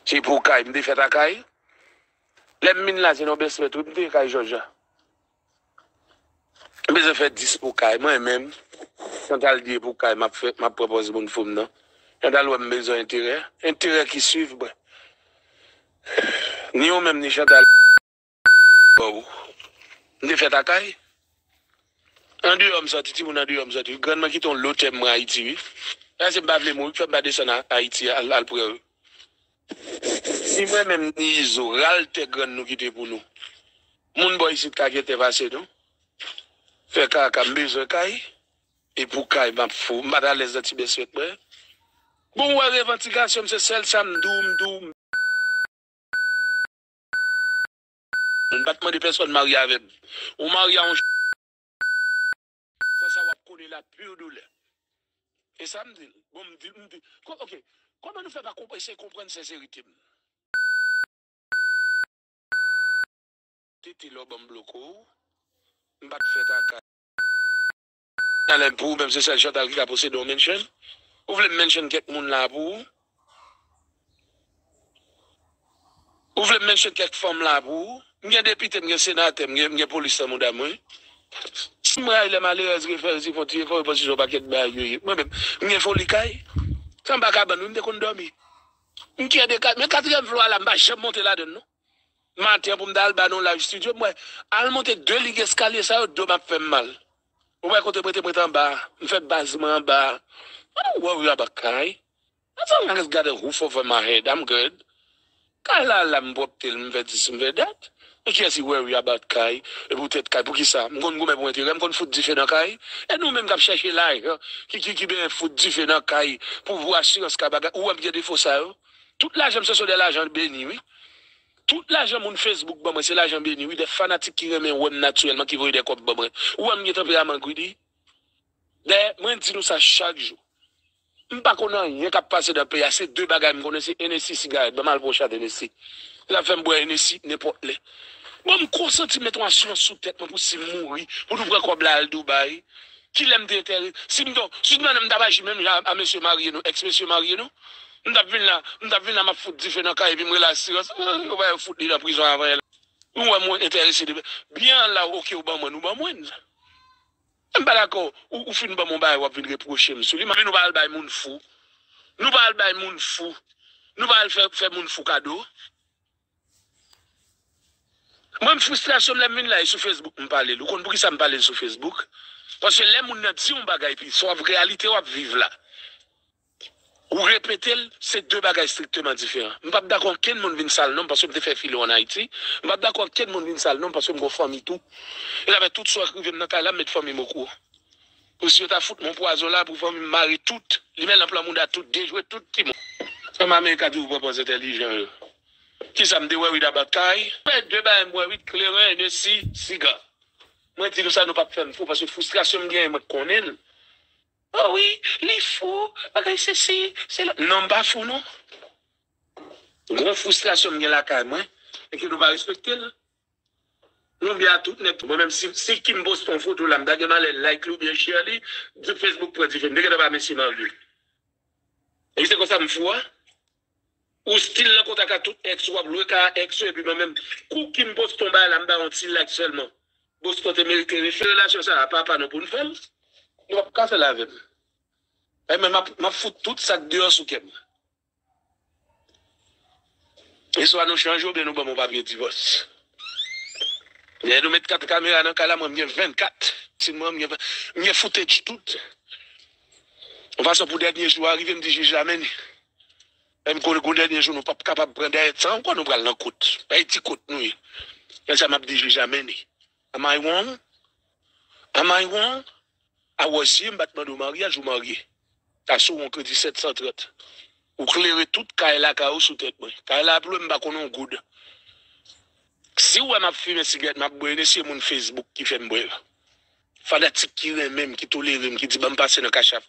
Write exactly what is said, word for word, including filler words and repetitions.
Se pou kay, m te fèt a kay. Lè m vin la, se nan basement, wi, m te kay Jòj la. M bezwen fè dis pou kay, mwen menm. Chantal di e pou kay, m ap fè, m ap pran pòz moun fou m nan. Chantal wè m bezwen enterè. Enterè ki swiv mwen. Ni ou menm, ni Chantal. Bon. M te fèt a kay. Andeyò m sòti, timoun andeyò m sòti. Grann mwen kite yon lotè mwen Ayiti, wi. Sa se m pa vle mouri, k fè m pa desann a- Ayiti al, al pran yo. Si mwen menm ni Izo, ral tè grann nou kite pou nou. Moun bò isit ka gen tè pase nou. Fè kaka, m bezwen kay. E pou kay, m ap fou. M pa t alèz nan ti bèswèt mwen. Bon, ou wè revandikasyon m, se sèl sa m di w, m di w. M pa t mande pèsòn marye avè m. Ou marye a yon ch-, san sa w ap konnen la pur doulè. E sa m di l. Bon, m di, m di, ko- ok, kòman nou fè pa konprann, eseye konprann sensirite m? Tete lè w ban m bloko, m pa t fèt a kay. Talè m pou ou menm, se sèl Chantal ki ka posede yon mention. Ou vle m mention kèk moun la pou ou? Ou vle m mention kèk fanm la pou ou? M gen depite, m gen senatè, m gen, m gen polis nan mouda mwen. Si m rayi lè malerèz refè yo, si fon ti efò, yo panse se yon pakèt bagay yo ye. Mwen menm, m gen foli kay. Sa m pa ka bann, wi, m te konn dòmi. M kyè de kay, men katriyèm flo a la, m pa janm monte ladann, non. Maten an pou m ta al ba nou live studio, m wè, al monte de lig eskalye sa yo, do m ap fè m mal. Ou wè kote m rete, m rete anba a. M fè baz mwen anba a. I don't worry about kay. As long as I got a roof over my head, I'm good. Kay la, la, m pwòpte l, m fè dis, m fè dat. Men kiyès ki worry about kay? E poutèt kay, poukisa? M konn goumen pou enterè, m konn fout dife nan kay. E nou menm k ap chèche lajan, ki, ki, ki benyen fout dife nan kay pou, pou asirans kay bagay. Ou wè m gen defo sa yo? Tout lajan m se, se de lajan beni, wi. Tout lajan moun Facebook ban mwen, se lajan beni, wi. De fanatik ki renmen wè m natirèlman, ki voye de kòb ban mwen. Ou wè m gen tanperaman greedy? Dayè, mwen di nou sa chak jou. M pa konn anyen k ap pase nan peyi a. Se de bagay m konnen, se Hennessy, sigarèt. Ban m al pran yon chat Hennessy. Sa fè m bwè Hennessy nenpòt lè. Bon, m konsanti m met yon asirans sou tèt mwen pou si m mouri, pou nou pran kòb la al Dubai. Kilè m te enterese? Si m t, si m t mandan m t ap aji menm jan a, a mesye Marye nou, èks mesye Marye nou. M t ap vin la, m t ap vin la, m ap fout dife nan kay, epi m rele asirans. Yo ba yo fout li nan prizon avan yè la. Nou wè mwen enterese de byen an la, oke, ou ban mwen, nou ban mwen. M pa dakò, ou, ou fin ban mwen yon bagay, w ap vin repwoche m sou li. Epi nou pa al bay moun fou. Nou pa al bay moun fou. Nou pa al fè, fè moun fou kado. Mwen, m fristrasyon m lè m vin la, e sou Facebook m pale l. Ou konn poukisa m pale l sou Facebook? Paske lè moun nan di yon bagay, epi se yon reyalite w ap viv la. Ou repete l, se de bagay strikteman diferan. M p ap dakò okenn moun vin sal non m paske m te fè file ann Ayiti. M p ap dakò okenn moun vin sal non m paske m gon fanmi tou. E dapre tout sa k rive m nan kay la, m met fanmi m okouran. Pou si yo ta fout mwen pwazon la, pou fanmi m mare tout, limen lanp lan mouda tout, dejwe tout timoun. Fanm Amerik a toujou pran pòz entèlijan yo. Kisa m te worried about kay? Fè de bagay m worried, kleren, Hennessy, siga. Mwen di nou sa, nou p ap fè m fou, paske fristrasyon m genyen, mwen konnen l. O wi, li fou, bagay sesi, sela. Non, m pa fou, non. Gon fristrasyon m gen lakay mwen, e ke nou pa respekte l. Nou byen a tout nèg. Mwen menm, si, si Kim poste yon foto la, m ta gen malè like li oubyen share li, di Facebook pran dife. M te gentan ba mesye marye. E se konsa m fou a. Ou still nan kontak ak tout èks, w ap lwe kay a èks yo, epi mwen menm, kou Kim poste yon bagay la, m ba yon ti like sèlman. Boston te merite refè relasyon sa a, pa pa nou pou n fè l. Nou p ap ka fè l avè m. E men m ap, m ap fout tout sa k deyò sou kè m. E swa nou chanje oubyen nou ban m yon papye divòs. Lè nou met kat kamera nan kay la, mwen m gen vennkat. Ti mwen, m gen, m gen footage tout. Yon fason pou dènye jou a rive, m di jij la mennen. Menm kou gon dènye jou nou p ap kapab pran dèyè tan ankò, nou pral nan kout. Bay ti kout nou ye. Lè sa m ap di jij la mennen. Am I wrong? Am I wrong? A wè si m pa t mande w maryaj, ou marye. Asou yon kredi sèt san trant. Ou klere tout kay lakay ou sou tèt mwen. Kay la ap lwe, m pa konn yon goud. Si w wè m ap fimen sigarèt, m ap bwè, se moun Facebook ki fè m bwè l. Fanatik ki renmen m, ki tolere m, ki di ban m pase nan Cash App.